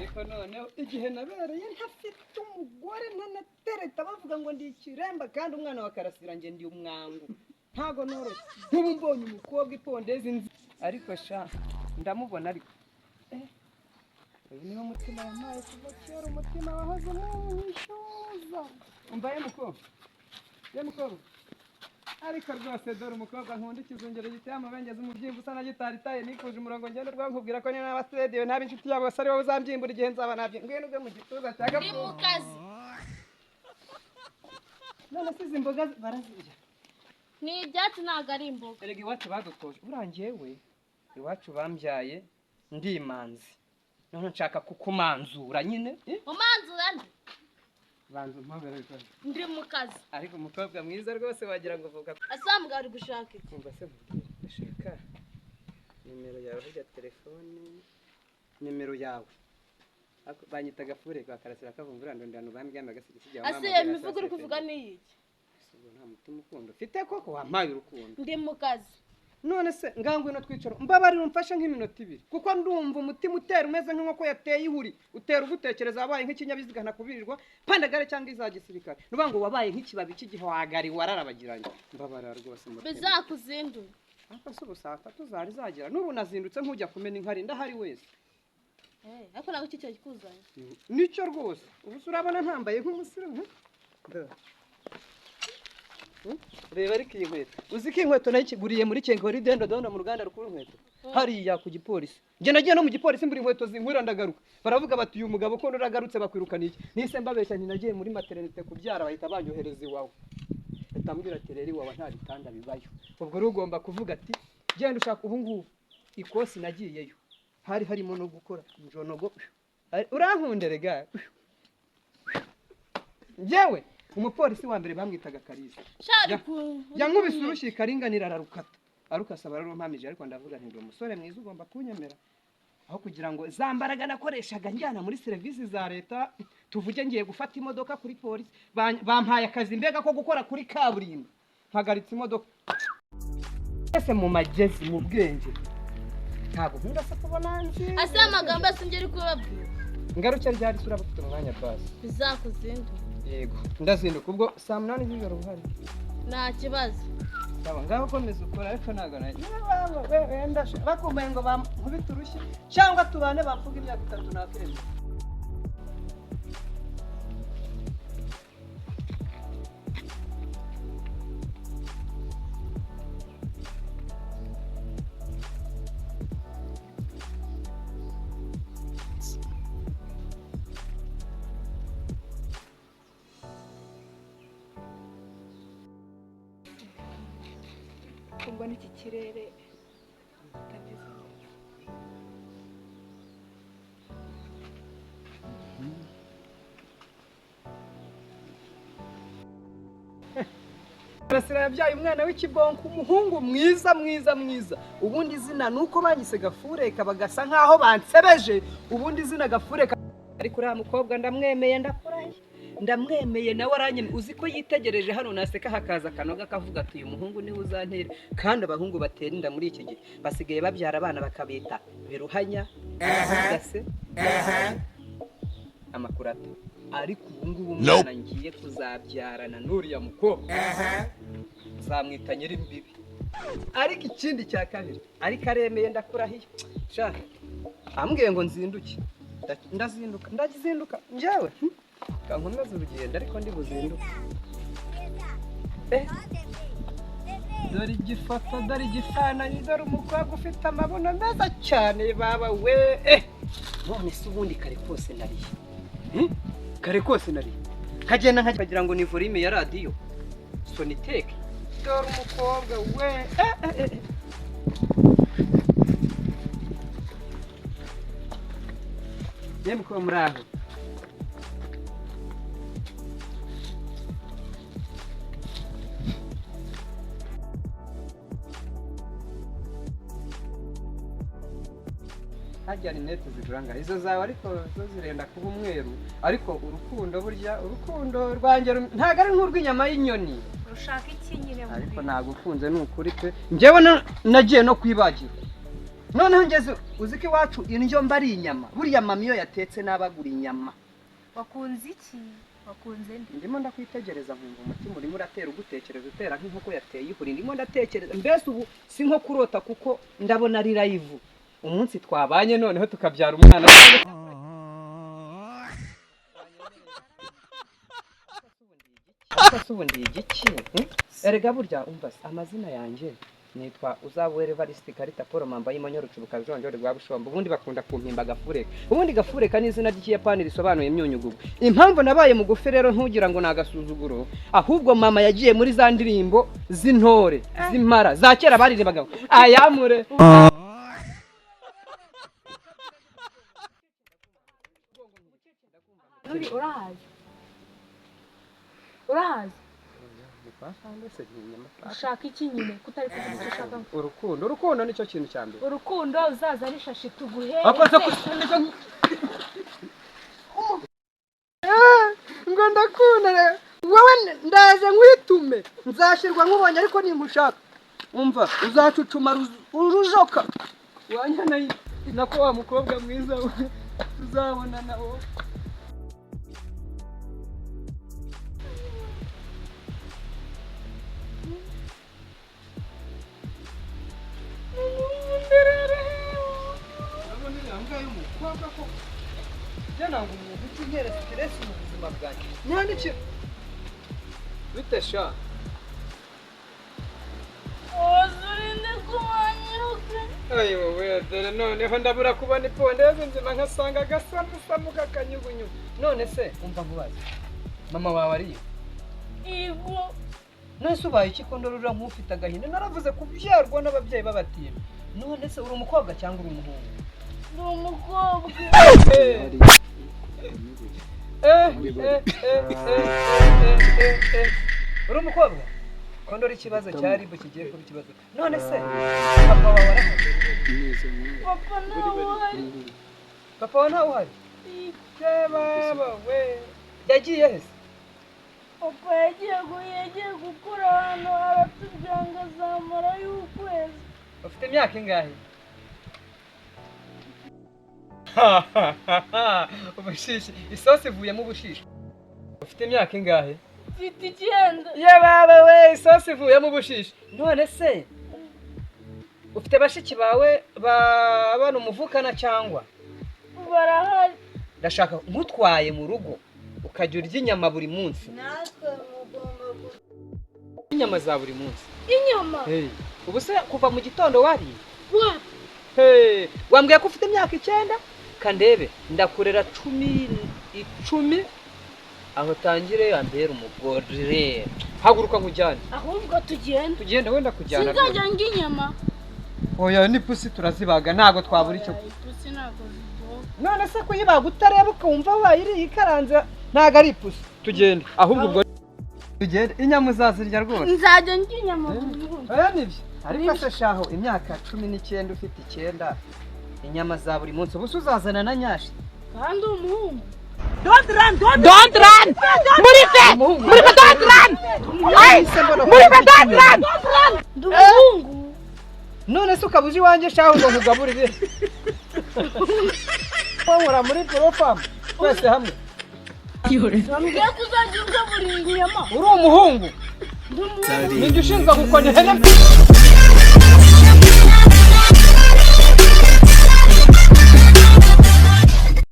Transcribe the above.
Ariko noneho igihe nabereye ntafite umugore, ntanatereta, bavuga ngo ndi ikiremba, kandi umwana wa Karasira njye ndi umwangu, ntago noroshye. Nk'ubu mbonye umukobwa ipondezi nzi, ariko sha ndamubona, ariko uyu niwo mutima wampaye kuva kera, umutima wahoze muwishyuza. Umva ye mukobwa, ye mukobwa, ariko rwose dore umukobwa nkunda, ikizungero giteye amabengeza, umubyimba usa na gitari itaye, nifuje umurongo ngenderwaho, nkubwira ko niyo naba sirediyo ntaba inshuti yabo bose, ari wowe uzambyimbura igihe nzaba nabye. Ngwino ugwe mu gituza cya Ndi Gapfuye. mu kazi. None se izi mboga barazirya? Ni ibyatsi, ntabwo ari imboga. Erega iwacu badutoje, urangiye we iwacu bambyaye ndi imanzi, none nshaka kukumanzura nyine, eh? Umanzura nde? Banza umpobere rwose. Ndi mu kazi. Ariko umukobwa mwiza rwose, wagira ngo uvuga. Asambwa ari gushaka iki? Kumva se nkubwire, ndashaka nimero yawe hirya telefone, nimero yawe. Banyita Gafure ka Karasira kavumbura ndondano bambwira agasigisigi. Ase iyo mivugo uri kuvuga ni iki? Nta mutima ukunda ufite koko? Wampaye urukundo. Ndi mu kazi. None se ngangwino twicara, mbabarira umfashe nk'iminota 2, kuko ndumva umutima utera umeze nk'inkoko yateye ihuri, utera ugutekereza, wabaye nk'ikinyabiziga ntakubirirwa pandagare cyangwa iza gisirikare, nuvuga ngo wabaye nk'ikibabi cy'igihwagari wararabagiranye. Mbabarira rwose umutima. Bizakuzindura. Ariko se ubu saa 3 zari zagera? N'ubu nazindutse nk'ujya kumena inkari, ndahari wese. Ariko ntabwo iki cyo kikuzanye. Nicyo rwose. Ubu se urabona ntambaye nk'umusirimu? Reba, ariko iyi nkweto, uzi ko iyi nkweto nayikiguriye muri Kenkori Dendo Dondo, mu ruganda rukuru inkweto hariya ku gipolisi. Njye nagiye no mu gipolisi mbura inkweto zinkwira, ndagaruka, baravuga bati: "Uyu mugabo ko uragarutse bakwirukana iki?" Nise mbabeshya nti nagiye muri maternité kubyara, bahita banyohereza iwawe. Bahita ambwira ati: "Rero iwawe nta bitanda bibayo." Ubwo rero ugomba kuvuga ati: "Genda ushaka." Ubu ngubu ikosi nagiyeyo hari harimo no gukora njonogo. Urankunda rega. Njyewe umupolisi wa mbere bamwitaga Kalisa. Shari ku Yankubise urushyi karinganira, ararukata, arukasaba rumpamije, ariko ndavuga nti: "Ndi umusore mwiza, ugomba kunyemera." Aho kugira ngo za mbaraga nakoreshaga njyana muri serivisi za leta, tuvuge ngiye gufata imodoka kuri polisi, bampaye akazi mbega ko gukora kuri kaburimbo, mpagaritse imodoka ese mu magezi mu bwenge, ntabwo nkunda se kubona nzi. Ase amagambo yose ngeri kubabwira. Ngaruke ryari se uraba ufite umwanya basi? Bizakuzindura. Yego, ndazinduka ubwo saa 8 z'ijoro buhari. Nta kibazo. Sawa, ngaho komeza ukora, ariko ntabwo wenda bakumbuye ngo bankubite urushyi cyangwa tubane bamfuga imyaka 3 nakiremye. Ko mbona iki kirere kitameze neza. Karasira yabyaye umwana w'ikibonko, umuhungu mwiza mwiza mwiza. Ubundi izina ni uko banyise Gafureka bagasa nkaho bansebeje, ubundi izina Gafureka. Ariko uriya mukobwa ndamwemeye, ndakurahiye, ndamwemeye, nawe aranyemeye. Uzi ko yitegereje hano, naseka hakaza akanoga, akavuga ati: "Uyu muhungu niwe uzantera." Kandi abahungu batera inda muri iki gihe basigaye babyara abana bakabita biruhanya gase amakurata. Ariko ubu ngubu umwana ngiye kuzabyarana n'uriya mukobwa nzamwita Nyirimbibi. Ariko ikindi cya kabiri, ariko aremeye, ndakurahiye sha. Ambwiye ngo nzinduke, ndazinduka, ndazinduka njyewe, kankomeze urugendo, ariko ndi buzinduke. Dore igifoto, dore igifananyi, dore umukobwa ufite amabuno meza cyane, baba we. None se ubundi kare kose nariye? Kare kose nariye kagenda nkagira ngo ni volume ya radiyo soniteke. Dore umukobwa we. Yemwe ko muri aho? Harya rinete zigura ngaho izo zawe? Ariko zo zirenda kuba umweru. Ariko urukundo, burya urukundo rwanjye ntabwo ari nk'urw'inyama y'inyoni. Ushaka iki nyine? Ariko nagukunze ni ukuri pe. Njyewe nagiye no kwibagirwa. Noneho ngeze, uzi ko iwacu indyo mba ari inyama. Buriya mama iyo yatetse n'abagura inyama. Wakunze iki? Wakunze nde? Ndimo ndakwitegereza nkumva umutima urimo uratera, ugutekereza, utera nk'inkoko yateye ihuri. Ndimo ndatekereza, mbese ubu si nko kurota, kuko ndabona ari live. Umunsi twabanye noneho tukabyara umwana. Ese ubu ndi igiki? Hmm? Erega burya umva se, amazina yanjye nitwa Uzabuhere Evariste Karita Paul Mamba y'Imonyo Rucubuka Rujonjori rwa Bushombo. Ubundi bakunda kumpimba Gafureka. Ubundi Gafureka ni izina ry'Ikiyapani risobanuye imyunyugugu. Impamvu nabaye mugufi rero, ntugira ngo ni agasuzuguro, ahubwo mama yagiye muri za ndirimbo z'intore z'impara za kera baririmbaga ngo ayamure. Uri urahazi? Urahazi? Ushaka iki nyine kutari kuvuga icyo ushaka? Urukundo, urukundo nicyo kintu cya mbere. Urukundo, uzaza n'ishashi tuguhe. Akoze ngo ndakunda wowe, ndaje nkwitume, nzashirwa nkubonye, ariko nimushaka umva uzacucuma urujoka wanyana nako wa mukobwa mwiza we, tuzabonana wowe. Urabona uriya mbwa y'umukobwa ko njye ntabwo umuntu utintera stress mu buzima bwanjye nyandikira bite sha? Wazurinde kumanyiruka. Ayi wowe, dore noneho ndabura kubona ipondeze nzima, nkasanga agasamusamu k'akanyugunyugu. None se umva nkubaze, mama wawe ariyo? Igo. None se ubaye iki ko ndorora nk'ufite agahinda? Naravuze kubyarwa n'ababyeyi b'abatimba. None se uri umukobwa cyangwa uri umuhungu? Ndi umukobwa. Eh, eh, eh, eh, eh, eh, eh. Uri umukobwa ko ndora ikibazo cya ribu kigiye kuba ikibazo. None se papa wawe arahari? Papa ntawe uhari. Papa wawe ntawe uhari? Baba we yagiye he se? Papa yagiye gukora ahantu, aratubwira ngo azamara y'ukwezi. Ufite imyaka ingahe? Ubushishi, isosi ivuyemo ubushishi. Ufite imyaka ingahe? Mfite 9. Ye baba we, isosi ivuyemo ubushishi. None se ufite bashiki bawe bano muvukana cyangwa? Barahari. Ndashaka nkutwaye mu rugo ukajya urya inyama buri munsi. Natwe mugomba Inyama za buri munsi. Inyama. Hey. Ubu se kuva mu gitondo wariye? Wa. Hey. Wambwiye ko ufite imyaka 9? Kandebe ndakurera 10, aho tangire yambere umugore. Haguruka nkujyane. Ahubwo tugenda. Tugende wenda kujyana. Sinzajya ndya inyama. Oya, ni pusi turazibaga, ntago twabura icyo. Ipusi ntabwo ziryoha. None se kuyibaga utareba ukumva wayiriye ikaranze ntago ari ipusi. Tugende ahubwo ubwo tugende, inyama uzazirya rwose. Nzajya ndya inyama buri munsi. Oya nibyo. Ariko se shaho, imyaka 19 ufite 9, inyama za buri munsi, ubu se uzazana na nyashi? Kandi umuhungu. Don't run! Muri fe! Muri fe don't run! Muri fe don't run! Ndi umuhungu. None se ukaba uje iwanjye shaho ngo nkugaburire? Wowe muri porofamu twese hamwe. Wambwiye ko uzajya ugaburira inyama. Uri umuhungu? Ndi umuhungu. Ninjye ushinzwe gukona ihene.